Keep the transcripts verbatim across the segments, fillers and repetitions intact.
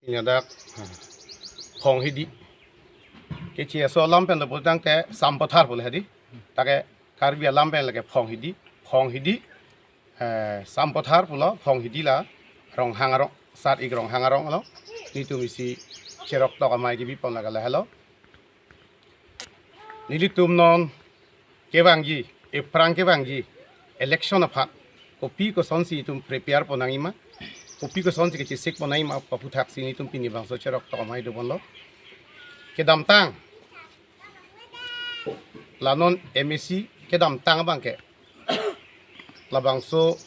Ini dak Phonghidi. Keche aso alam pen lo pulotangte Sampathar pule hadi. Take Karbi alam pen lake Phonghidi. Phonghidi, eh, Sampathar pulo, Phonghidi la Ronghang arong, sar-ik Ronghang arong lo. Netum isi cheroktok amei kebipon lake lahelo. Nelitum non kevangji, ephrang kevangji election aphan kopi kosonsi itum prepare ponnangji ma, kopi kosonsi kechesik ponnangji ma aputhaksi netum pini bangso cheroktok amei doponlo. Kedamtang, la non M A C kedamtang abangke, labangso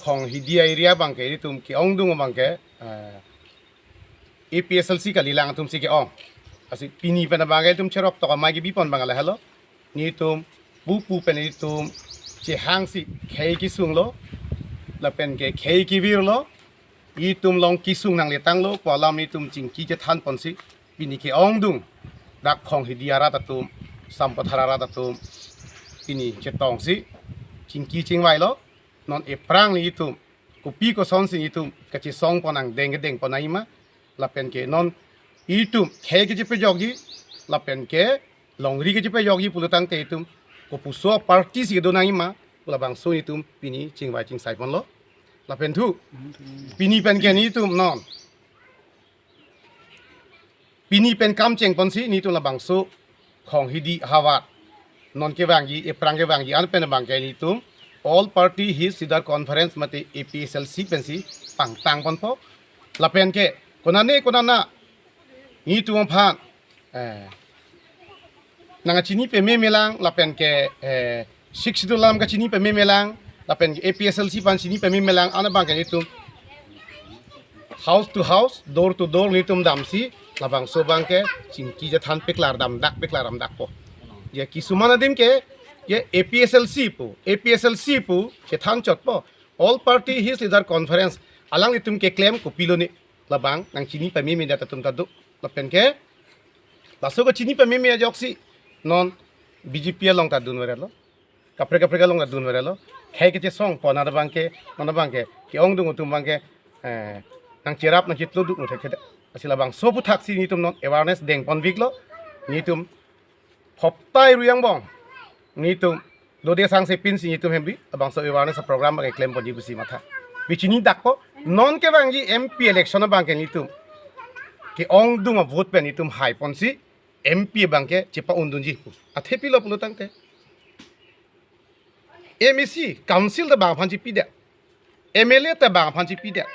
Phonghidi area abangke netum ke-ongdung abangke, eh, A P H L C kalilang atumsi ke-ong. Lasi pini pen abangke itum cheroktok amei kebipon abang lahelo. Netum pupu pen itum chehangsi khei kesunglo, lapen ke khei kevirlo, itum along kesung nangletanglo pu alam netum chingki chethanponsi pini ke-ongdung dak Phonghidi arat atum, Sampathar arat atum pini chetongsi chingki chingvailo. Non ephrang netum kopi kosonsi netum kachesong ponnang, deng kedeng ponnangji ma, lapen ke non itum khei kechepejokji lapen ke longri kechepejokji pulotangte itum kopuso party si kedonangji ma, labangso netum pini chingvai chingsai ponlo. Lapen thu, pini pen ke netum non, pini pen kam chengponsi netum labangso Phonghidi havar non kevangji, ephrang kevangji an pen abangke netum All Party Hill Leaders Conference mate A P H L C pensi pangtang ponpo. Lapen ke konane konana netum aphan, eh, nangkachini pememelang, lapen ke, eh, Sixth Schedule alam kachini pememelang, lapen ke A P H L C aphan chini pememelang, an abangke netum house to house, door to door netum damsi labangso abangke chingki chethan peklar damdak, peklar damdakpo. Ya kisuman adim ke, ya A P H L C pu, A P H L C pu chethan chotpo, All Party Hill Leaders Conference, alanglitum keklem kopilone, labang nangchini pememe atum ta do. Lapen ke laso kachini pememe ajoksi non B J P along ta dunverelo, kaprek kaprek along ta dunverelo. Khei kechesong pon abangke, non abangke ke-ongdung atum abangke, eh, nangcherap nangchitlo duk no thekthedet. Lasi labangso aputhaksi netum non awareness dengponviklo. Netum hoptai ruyang bong netum dode sangse pinsi netum hem bi labangso awareness program abangke klemponji pusi matha. Bi chinidakpo, non kevangji M P election abangke netum ke-ongdung avote pen netum haiponsi M P abangke chepa-undunji pu. Athe pilo pulotangte, M A C, council ta bang aphan chipidet, M L A ta bang aphan chipidet,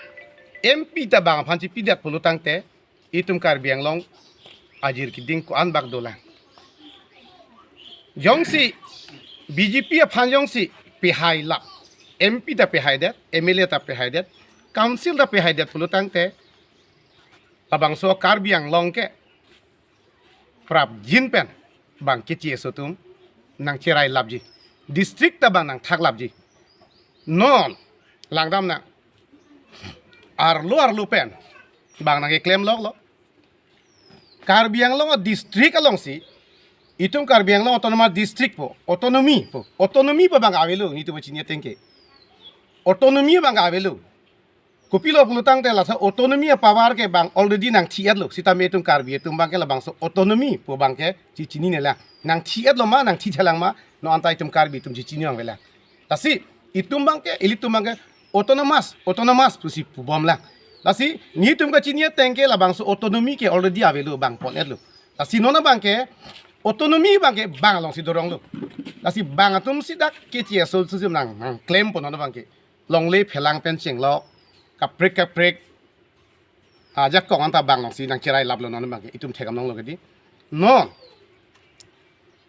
M P ta bang aphan chipidet pulotangte, itum Karbi Anglong ajir keding ko-an bak dolang. Jongsi B J P aphan jongsi pehailap, M P ta pehaidet, M L A ta pehaidet, council ta pehaidet pulotangte, labangso Karbi Anglong ke prapjin pen bang keche aso atum nangcherailapji, district ta bang nangthaklapji. Non langdamnang, arlo arlo pen bang nangkeklemloklo. Karbi Anglong a-district alongsi, itum Karbi Anglong Autonomous District pu, autonomy pu, autonomy pu bang avelo, netum chini ateng ke. Autonomy bang avelo. Kopilo pulotangte laso autonomy a-power ke bang already nangthi-etlo. Sitame itum Karbi atum abangke labangso autonomy pu abangke chichinine lang. Nangthi-etlo ma, nangthi thelang ma, non anta itum Karbi atum chichinine lang. Lasi itum abangke, ilitum abangke autonomous, autonomous pusi pubom lang. Lasi netum kachini ateng ke labangso autonomy ke already avelo, bang pon-etlo. Lasi non abangke autonomy abangke bang alongsi doronglo. Lasi bang atumsi dak keche aso aso nang, nangklempo non abangke. Longle phelang pen chenglok, kaprek kaprek ajakong anta bang alongsi nangcherailaplo non abangke, itum thekdam longlo kedi. Non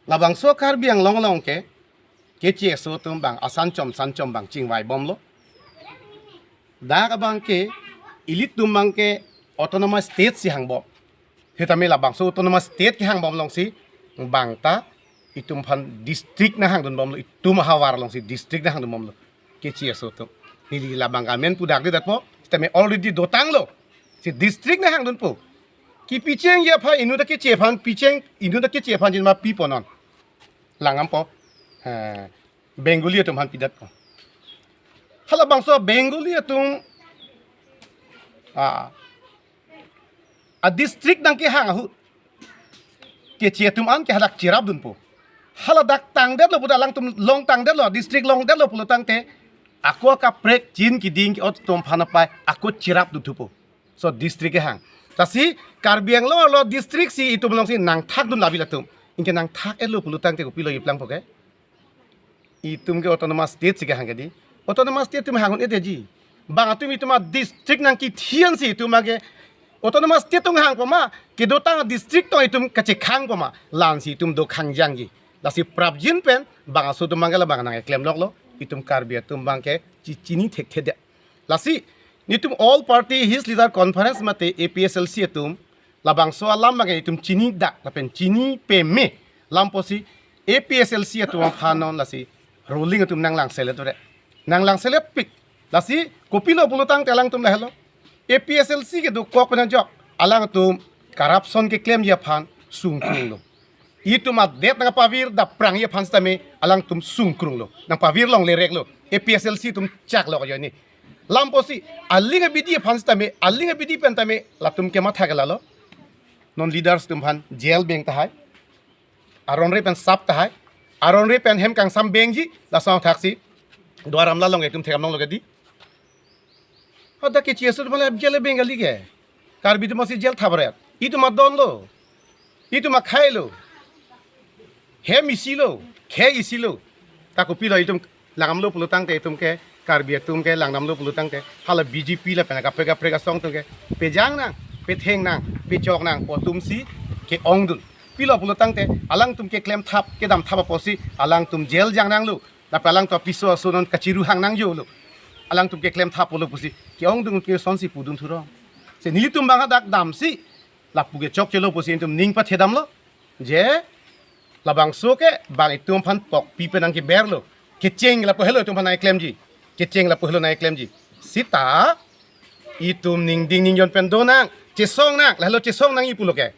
labangso Karbi Anglong along ke keche aso atum bang asan chom san chom bang chingvaibomlo. Dak abangke ilitum abangke autonomous state si hangbom. Sitame labangso autonomous state kehangbom alongsi bang ta itum aphan district nanghangdunbomlo, itum ahavar alongsi district nanghangdunbomlo. Keche aso atum. Neli labang amen pudakdedet po, sitame already dotanglo. Si district nanghangdunpo. Kipichengji aphan, inut ta keche aphan picheng, inut ta keche aphan jinma pipo non. Langdampo, eh, Bengali atum aphan pidetpo. Halabangso Bengali atum, ah, A district nangkehang ahut Keche atum an ke hadak cherapdunpo. Hala dak tangdetlo puta alangtum long tangdetlo, district longdetlo pulo tangte, ako kaprek chin kiding ke-ot atum aphan apai ako cherapdun thupo. So district kehang. Lasi Karbi Anglong arlo district si itum alongsi nangthakdun labi latum. Anke nangthak-etlo pulo tangte kopilo iplangpo ke? Itum ke autonomous state si kehang ke di. Autonomous state atum hang un-edetji. Bang atum itum a district nangkethian si itum ke autonomous state tong hangpo ma, kedotang district tong itum kachekhangpo ma, la-ansi itum do khangjangji. Lasi prapjin pen bang aso atum abang ke labang nangkeklemloklo, itum Karbi atum abang ke chi-, chini thekthedet. Lasi nelitum All Party Hill Leaders Conference mate A P H L C atum labangso alam abang ke itum chinidak lapen chini peme, lam apotsi A P H L C atum aphan non lasi ruling atum nanglangselet ore. Nanglangseletpik. Lasi kopilo pulo tangte alangtum lahelo. A P H L C kedokok pen ajok alangtum corruption keklemji aphan sungkrunglo. Itum adet nangpavir daprangji aphan sitame alangtum sungkrunglo. Nangpavir longlereklo. A P H L C atum chaklo ajoine. Lam apotsi aling abidi aphan sitame, aling abidi pen tame latum kematha ke lalo. Non leaders atum aphan jail beng tahai. Aron re pen sap tahai. Aron re pen hem kangsam bengji, laso athaksi Duar Amla along itum thekdam longlo ke di. Hadak keche aso atum aphan jail beng kali ke. Karbi atum aphansi jail thapret. Itum adonlo. Itum akhailo. Hem isilo. Khei isilo. Ta kopilo itum langdamlo pulo tangte itum ke, Karbi atum ke langdamlo pulo tangte, hala B J P lapen kaprek kaprek asong atum ke pejang nang, petheng nang, pechok nang pu atumsi ke-ongdun. Pilo pulo tangte alangtum keklem thap, kedam thap apotsi alangtum jail jang nanglo. Lapen alangtum apiso aso non kachiru hang nangjolo. Alangtum keklem thap pulo pusi ke-ongdun ke asonsi pudun thurong. Si nelitum abang hadak damsi lapu ke chokchelo pusi itum ning pathedamlo. Je labangso ke bang itum aphan pokpi pen nangkeberlo. Kecheng lapu helo itum aphan nangklemji. Kecheng lapu helo nangklemji. Sita itum ningding ningjon pen do nang, chesong nang, lahelo chesong nangji pulo ke.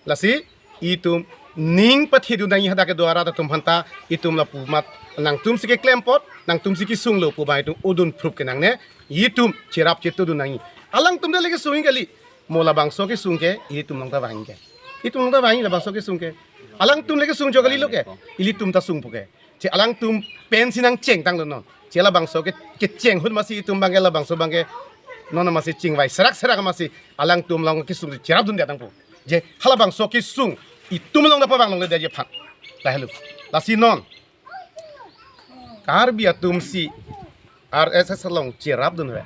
Lasi itum ning pathedun nangji hadak kedo arat atum aphanta, itum lapu amat nangtumsi keklem apot, nangtumsi kesunglo pu abang itum udun proof ke nangne, itum cherap chetudun nangji. Alangtum ta le kesung kali. Mo labangso kesung ke ilitum along ta vangji ke. Itum along ta vangji labangso kesung ke. Alangtum le kesung chok kalilo ke. Ilitum ta sungpo ke. Che alangtum pensi nangchengtanglo non. Che labangso ke, kecheng ahut masi itum abang ke labangso abang ke non masi chingvai serak serak masi alangtum along kesung cherapdundet nangpo. Je halabangso kesung itum along ta pavang longledetji aphan. Lahelo. Lasi non Karbi atumsi R S S along cherapdun ave.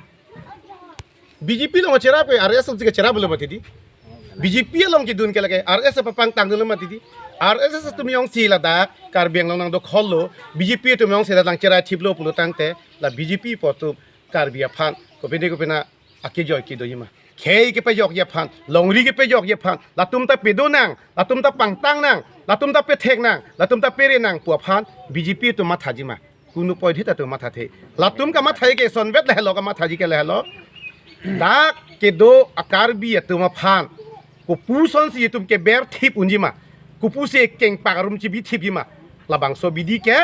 B J P along cherap ke R S S alongsi kecheraplo mati di. B J P along kedun ke lake R S S papangtangdunlo mati di. R S S atum jongsi ladak Karbi Anglong nangdokhollo, B J P atum jongsi ladak cherai thiplo pulo tangte, la B J P pu atum Karbi aphan kopine kopine akejoi kedoji ma. Khei kepejokji aphan, longri kepejokji aphan, latum ta pedo nang, latum ta pangtang nang, latum ta pethek nang, latum ta pere nang pu aphan B J P atum mathaji ma. Kunu poidhit atum mathathe. Latum kamatha ke sonvet lahelo, kamathaji ke lahelo. Dak kedo a Karbi atum aphan kopusonsi itum keber thip unji ma. Kopusi kengpak arum chibi thipji ma. Labangso abidi ke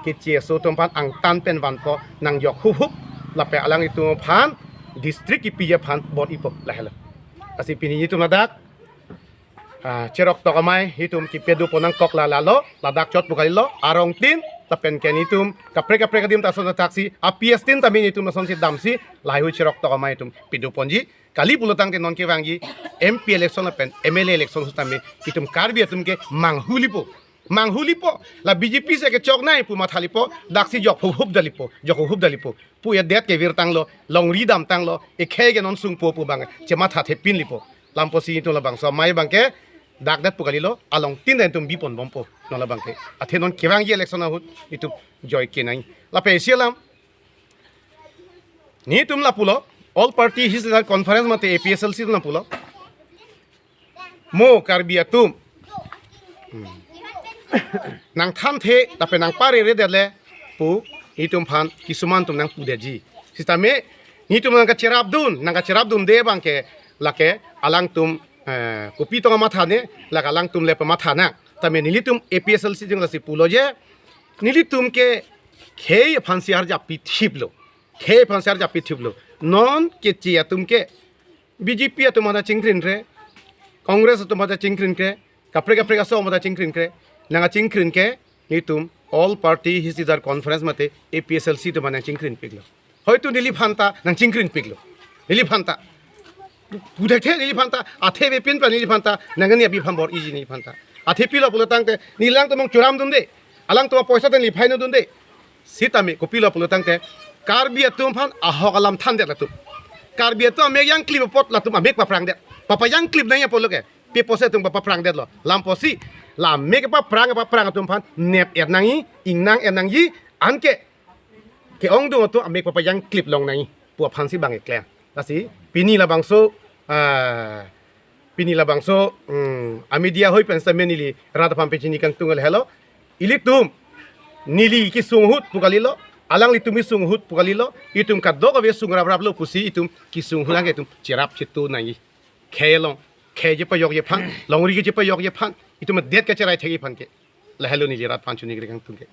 keche aso atum aphan angtan pen vanpo, nangjok huphup, lapen alanglitum aphan district kepiji aphan bor-ipo lahelo. Lasi pini itum ladak, ah, Cheroktok Amei itum kepadopon nangkok la lalo, ladak chotpo kalilo, arong tin, lapen ke nelitum kaprek kaprek adim ta ason athaksi, a P S tin ta nelitum asonsi damsi, lahai hui Cheroktok Amei itum padoponji. Kali pulo tangte non kevangji M P election lapen M L A election sitame itum Karbi atum ke manghulipo. Manghulipo. La B J P si kechok nai pu mathalipo. Daksi jok huphup detlipo. Jok huphup detlipo. Pu edet kevirtanglo. Longri damtanglo. Ekhei ke non sungpo pu abang chemathathepinlipo. Lam apotsi itum labangso amei abang ke dakdetpo kalilo. Along tin ta itum biponbompo. Non labang ke. Athe non kevangji election ahut itum joike nai. Lapen isi alam nelitum lapulo, All Party Hill Leaders Conference mate A P H L C atum lapulo. Mo Karbi atum. Hmm. Nangthanthe, lapen nangpareredetle pu itum aphan kisuman atum nangpudetji. Sitame nelitum nangkacherapdun, nangkacherapdunde abang ke lake alangtum, eh, kopi tong mathane, lake alangtum le pamatha nang. Tame nelitum A P H L C atum lasi pulo je, nelitum ke khei aphansi arjap pithiplo. Khei aphansi arjap pithiplo. Non keche atum ke B J P atum aphan ta chingkrinkre, Congress atum aphan ta chingkrinkre, kaprek kaprek aso aphan ta chingkrinkre, nangkachingkrin ke nelitum All Party Hisdar Conference mate A P H L C atum aphan nangchingkrinpiklo. Hoitu neliphan ta nangchingkrinpiklo. Neliphan ta. Puthekthe neliphan ta, athe avepin pa neliphan ta, nangani abi aphan bor-iji neliphan ta. Athe pilo pulo tangte, neli alangtum choramdunde. Alangtum apoisa ta neli phainodunde. Sitame kopilo pulo tangte, Karbi atum aphan ahok alam thandet latum. Karbi atum amek yangklip apot latum amek paprangdet. Papa yangklip nangji apotlo ke. Pi apotsi atum paprangdetlo. Lam apotsi, la amek paprang, paprang atum aphan nep-et nangji, ingnang-et nangji, anke ke-ongdung atum amek papa yangklip long nangji pu aphansi bang keklem. Lasi pini labangso, ah, pini labangso, hmm, a-media ahoi pen setame neli rat aphan pachini kangtung lahelo. Ilitum, neli kesung ahut pu kalilo, alanglitum kesung ahut pu kalilo, itum kadokave sung rapraplo pusi itum kesung ahut nangke itum cherap chetu nangji. Khei along, khei chepajokji aphan, longri kechepajokji aphan, itum adet kacherai thekji aphan ke. Lahelo neli rat aphan chini kangtung ke.